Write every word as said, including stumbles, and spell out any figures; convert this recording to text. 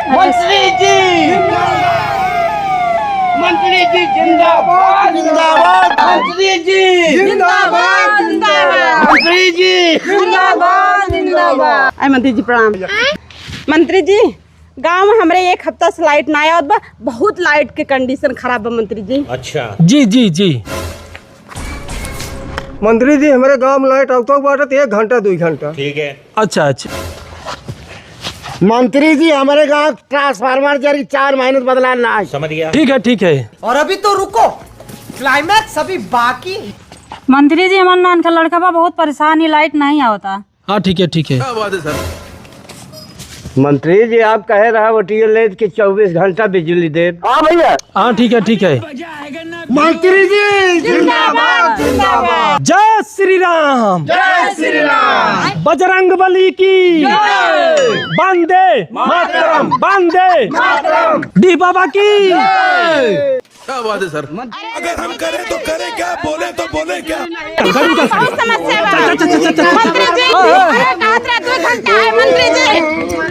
मंत्री जी, मंत्री जी जिंदाबाद, जिंदाबाद। मंत्री जी जिंदाबाद, जिंदाबाद। मंत्री जी जिंदाबाद, जिंदाबाद। आए मंत्री जी, प्रणाम। मंत्री जी, गांव में हमरे एक हफ्ता से लाइट ना आवत बा, बहुत लाइट के कंडीशन खराब बा मंत्री जी। अच्छा। जी, जी, जी। मंत्री जी, हमरे गांव में लाइट आवतो बाटे तो एक घंटा, दुई घंटा। ठीक है। अच्छा, अच्छा। मंत्री जी, हमरे गांव ट्रांसफार्मर जरी चार महीने से बदला ना है। समझ गया। ठीक है, ठीक है। और अभी तो रुको, क्लाइमैक्स अभी बाकी है। मंत्री जी, हमार नानका लड़का बा बहुत परेशान, ये लाइट नहीं आवता। हाँ, ठीक है, ठीक है। क्या बात है सर। मंत्री जी, आप कहे रहा वोटिये लेत कि चउबीस घंटा बिजली देब। हाँ भैया। हाँ, ठीक है, ठीक है। मंत्री जी जिंदाबाद, जिंदाबाद। जय श्री राम। जय श्री राम। बजरंग बली की जय। वंदे मातरम। वंदे मातरम। डी बाबा की जय। क्या बात है सर। अगर हम करें तो करें क्या, बोले तो बोले क्या? बहुत समस्या बा। चल, चल, चल, चल, चल, चल। मंत्री जी, अरे, कहत रहे दो घंटा है, मंत्री जी।